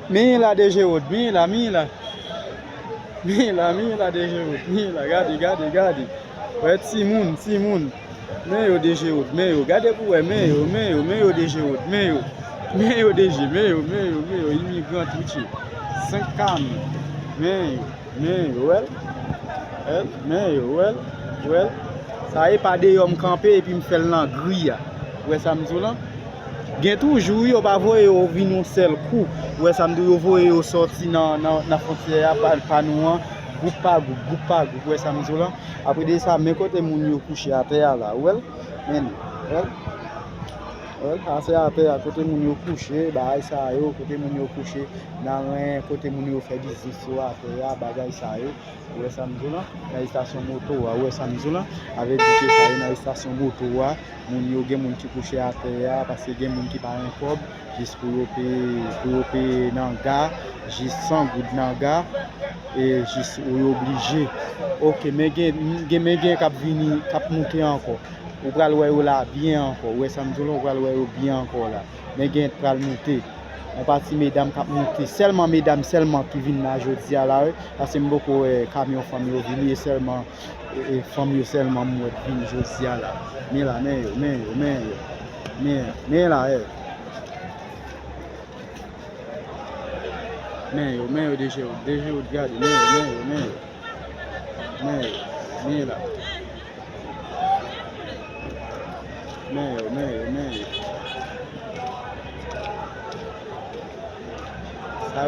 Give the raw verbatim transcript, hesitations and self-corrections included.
Men la, D G Road, men la, men la. Men la, men la, D G Road, men la, gade, gade, gade. Wè, timoun, timoun. Men yo, D G Road, men yo, gade pou wè, men yo, men yo, men yo, D G Road, men yo. Men yo, D G, men yo, men yo, men yo, imigran tout ye. Senk kamyon, men yo. Men yo, wè l. Wè l, men yo, wè l, wè l. Sa e pa deyò m kanpe epi m fè l nan gri a. Ou wè sa m di w lan? Gen toujou, wi, yo pa voye yo vin yon sèl kou. Ou wè sa m di w, yo voye yo sòti nan, nan, nan fwontyè a pa, pa nou an, gwoup pa gwoup, gwoup pa gwoup. Ou wè sa m di w lan? Apre de sa, men kote moun yo kouche atè a la. Ou wè l? Men, wè l? Wè l? Sa se atè a, kote moun yo kouche, bagay sa yo, kote moun yo kouche. Nan ren, kote moun yo fè biznis yo atè a, bagay sa yo. Ou wè sa m di w lan? Nan estasyon moto a, ou wè sa m di w lan? Avèk bouke sa yo nan estasyon moto a, moun yo, gen moun ki kouche atè a, paske gen moun ki pa gen kòb, jis pou yo peye, pou yo peye nan ga, jis san goud nan ga, e jis ou yo oblije. Oke, men gen, gen, men gen k ap vini, k ap moute ankò. Ou pral wè yo la byen ankò. Ou wè sa m di w lan, ou pral wè yo byen ankò la. Men gen pral moute. Yon pati medam k ap moute. Sèlman medam sèlman ki vin la jodi a la, wi. Paske m poko wè kamyon fanm yo vini, e sèlman, e, e fanm yo sèlman m wè k vin jodi a la. Men la, men yo, men yo, men yo. Men, men la, e. Men yo, men yo, D G Road, D G Road, gade, men yo, men yo, men yo. Men yo, men la. Men yo, men yo, men yo.